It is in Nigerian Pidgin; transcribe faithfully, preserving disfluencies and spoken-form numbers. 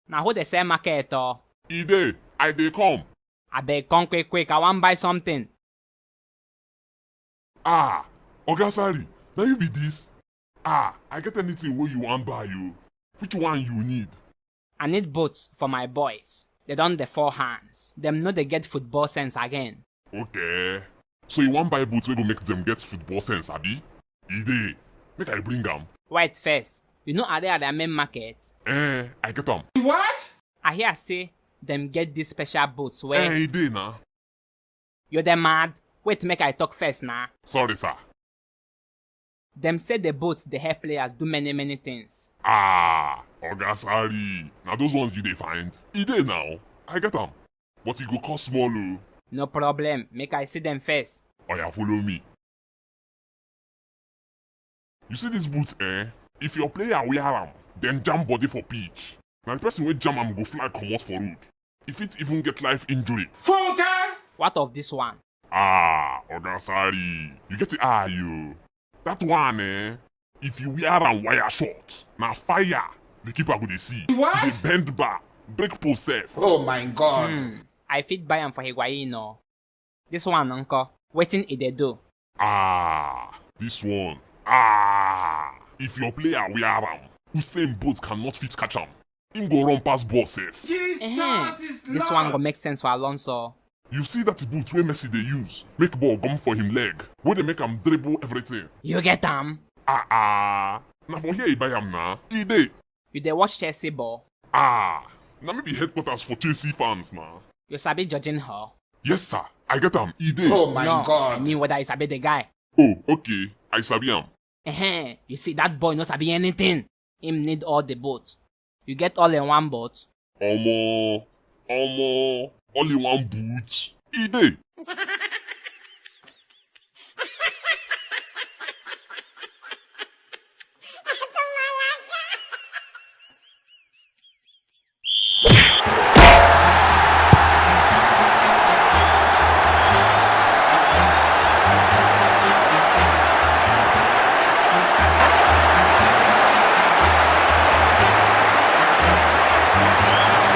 Na who dey sell market o? E dey, I dey come. Abeg, come quick quick, I wan buy something. Ah, Oga Sari, na you be this? Ah, I get anything wey you wan buy o. Which one you need? I need boots for my boys. They don dey fall hands. Dem no dey get football sense again. Okay. So you wan buy boots wey go make dem get football sense, abi? E dey. Make I bring am. Wait first. You know Are Are main market? Eh, I get am. What? I hear say dem get this special boots wey. Eh, e dey na. You dey mad? Wait, make I talk first na. Sorry, sir. Dem say the boots dey help players do many many things. Ah, Oga Sari, na those ones you dey find? E dey now. I get am. But e go cost small o. No problem, make I see dem first. Oya, follow me. You see this boot, eh? If your player wear am, then jam body for pitch, na the person wey jam am go fly comot for road. E fit even get life injury. Funke! What of this one? Ah, Oga Sari, you get it, ah, you. That one, eh? If you wear am wire short, na fire the keeper go dey see. What? Dey bend bar, break post sef. Oh my god. Hmm. I fit buy am for Higuain o. This one nko, wetin e dey do? Ah, this one. Ah, if your player wear am, Usain Bolt cannot fit catch am. Him go run pass ball sef. Jesus Ehem, is this Lord. One go make sense for Alonso. You see that boot wey Messi dey use, make ball gum for him leg, wey dey make am dribble everything. You get am? Ah ah, na for here e buy am na. E dey. You dey watch Chelsea ball? Ah, na me be headquarters for Chelsea fans na. You sabi Jorginho? Yes sir, I get am. E dey. Oh my No, god. I mean whether you sabi the guy. Oh, okay, I sabi am. Ehem, you see that boy no sabi anything. Him need all the boot. You get all in one boot? Omo, omo, all in one boot. E dey.